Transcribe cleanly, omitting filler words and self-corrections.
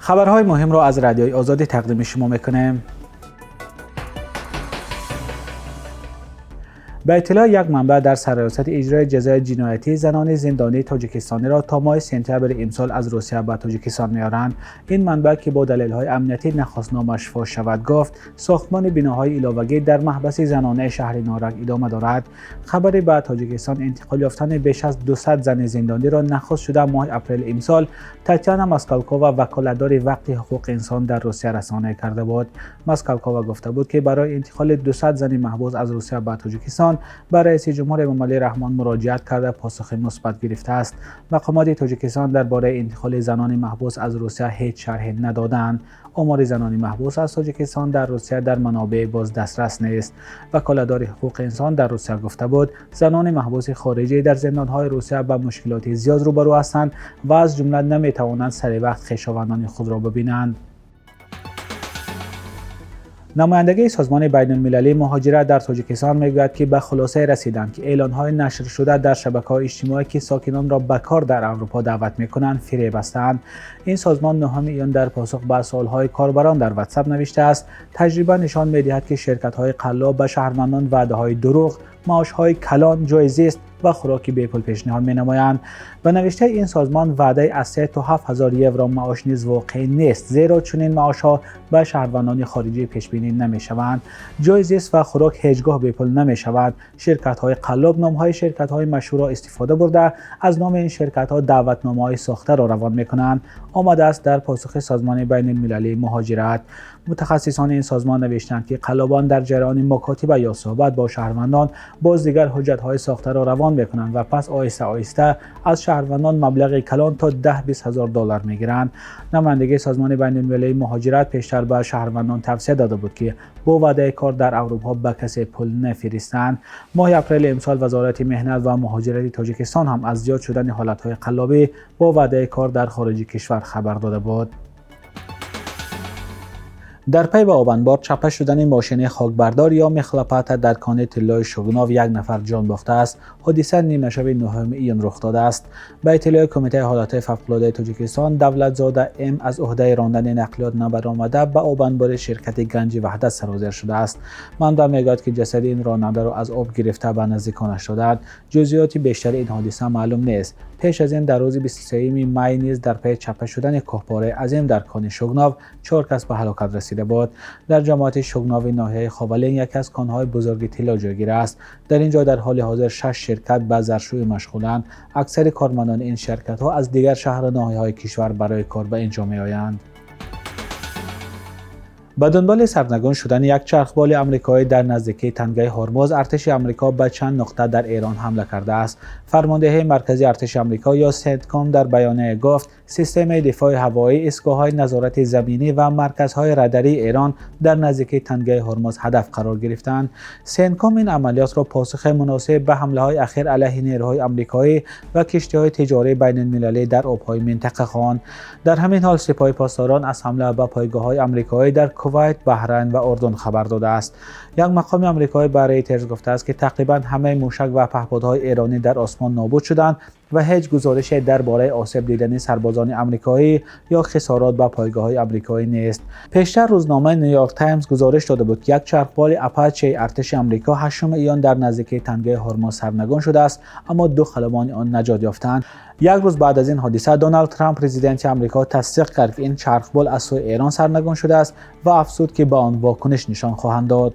Хабарҳои муҳимро аз Радиои Озодӣ тақдими шумо мекунем. Ба иттилои як манбаъ дар сарраёсати иҷрои ҷазои ҷиноятӣ, занони зиндонии тоҷикистониро то моҳи сентябри имсол аз Русия ба Тоҷикистон меоранд. Ин манбаъ, ки бо далелҳои амниятӣ нахост номаш фош шавад, гуфт сохтмони биноҳои иловагӣ дар маҳбаси занонаи шаҳри Норак идома дорад. Хабаре ба Тоҷикистон интиқол ёфтани беш аз 200 зани зиндониро нахуст шуда моҳи апрели имсол Татяна Москалкова, ваколатдори вақти ҳуқуқи инсон дар Русия, расона карда буд. Москалкова гуфта буд, ки барои интиқоли 200 зани маҳбус аз Русия ба Тоҷикистон ба раиси ҷумҳур Эмомалӣ Раҳмон муроҷиат карда, посухи мусбат гирифтааст. Мақомоти Тоҷикистон дар бораи интиқоли занони маҳбус аз Русия ҳеҷ шарҳе надоданд. Омори занони маҳбус аз Тоҷикистон дар Русия дар манобеи боз дастрас нест. Ваколатдори ҳуқуқи инсон дар Русия гуфта буд, занони маҳбуси хориҷӣ дар зиндонҳои Русия ба мушкилоти зиёд рӯбарӯ ҳастанд ва аз ҷумла наметавонанд сари вақт хешовандони худро бибинанд. Намояндагии Созмони байналмилалии муҳоҷират дар Тоҷикистон мегӯяд, ки ба хулосае расиданд, ки эълонҳои нашршуда дар шабакаҳои иҷтимоӣ, ки сокинонро ба кор дар Аврупо даъват мекунанд, фиреб ҳастанд. Ин созмон 9 июн дар посух ба суолҳои корбарон дар WhatsApp навиштааст: таҷриба нишон медиҳад, ки ширкатҳои қаллоб ба шаҳрвандон ваъдаҳои дурӯғ, маошҳои калон, ҷои зист ва хӯроки бепул пешниҳод менамоянд. Ба навиштаи ин созмон, ваъдаи аз 3 то 7 ҳазор евро маош низ воқеӣ нест, зеро чунин маошҳо ба шаҳрвандони хориҷӣ пешбинӣ намешаванд. Ҷои зист ва хӯрок ҳеҷ гоҳ бепул намешавад. Ширкатҳои қаллоб номҳои ширкатҳои машҳурро истифода бурда, аз номи ин ширкатҳо даъватномаҳои сохтаро равон мекунанд. Омадааст дар посухи Созмони байналмилалии муҳоҷират. Мутахассисони ин созмон навиштанд, ки қаллобон дар ҷараёни мукотиба ё суҳбат бо шаҳрвандон боз дигар ҳуҷҷатҳои сохтаро равон мекунанд ва пас оҳиста оҳиста аз шаҳрвандон маблағи калон то 10-20 ҳазор доллар мегиранд. Намояндагии Созмони байналмилалии муҳоҷират пештар ба шаҳрвандон тавсия дода буд, ки бо ваъдаи кор дар Аврупо ба касе пул нафиристанд. Моҳи апрели имсол Вазорати меҳнат ва муҳоҷирати Тоҷикистон ҳам аз зиёд шудани ҳолатҳои қаллобӣ бо ваъдаи кор дар хориҷи кишвар хабар дода буд. Дар пай ба обанбор чапа шудани мошини хокбардор ё мехлопата дар кони тиллои Шугнов як нафар ҷон бохтааст. Ҳодиса нимашаби 9 июн рух додааст. Ба иттилои Кумитаи ҳолатҳои фавқулодаи Тоҷикистон, Давлатзода М аз ӯҳдаи рондани нақлиёт набаромада, ба обанбори ширкати Ганҷи Ваҳдат сарозер шудааст. Манбаъ мегӯяд, ки ҷасади ин ронандаро аз об гирифта ба наздиконаш додаанд. Ҷузъиёти бештари ин ҳодиса маълум нест. Пеш аз ин дар рӯзи 23 май низ дар пайи чапа шудани кӯҳпораи азим дар кони Шугнов 4 кас ба ҳалокат расида буд. Дар ҷамоати Шугнови ноҳияи Ховалинг яке аз конҳои бузурги тилло ҷойгир аст. Дар ин ҷо дар ҳоли ҳозир 6 ширкат ба заршӯӣ машғуланд. Аксари кормандони ин ширкатҳо аз дигар шаҳру ноҳияҳои кишвар барои кор ба ин ҷо меоянд. Ба дунболи сарнагун шудани як чархболи амрикоӣ дар наздикии тангаи Ҳормуз, артиши Амрико ба чанд нуқта дар Эрон ҳамла кардааст. Фармондеҳии марказии артиши Амрико ё Сентком дар баёнияе гуфт, системаи дифои ҳавоӣ, истгоҳҳои назорати заминӣ ва марказҳои радарии Эрон дар наздикии тангаи Ҳормуз ҳадаф қарор гирифтаанд. Сентком ин амалиётро посухи муносиб ба ҳамлаҳои ахир алайҳи нерӯҳои амрикоӣ ва киштиҳои тиҷории байналмилалӣ дар обҳои минтақа хонд. Дар ҳамин ҳол Сипоҳи Посдорон аз ҳамла ба пойгоҳҳои амрикоӣ дар Кувайт, Баҳрайн ва Урдун хабар додааст. Як мақоми амрикоӣ ба Рейтерз гуфтааст, ки тақрибан ҳамаи мушак ва паҳподҳои эронӣ дар осмон нобуд шуданд ва ҳеҷ гузорише дар бораи осеб дидани сарбозони амрикоӣ ё хисорот ба пойгоҳҳои амрикоӣ нест. Пештар рӯзномаи Нью-Йорк Таймс гузориш дода буд, ки як чархболи Апачи артиши Амрико 8 июн дар наздикии тангаи Ҳормуз сарнагун шудааст, аммо ду халабони он наҷот ёфтанд. Як рӯз баъд аз ин ҳодиса Доналд Трамп, президенти Амрико, тасдиқ кард, ки ин чархбол аз сӯи Эрон сарнагун шудааст ва афзуд, ки ба он вокуниш нишон хоҳанд дод.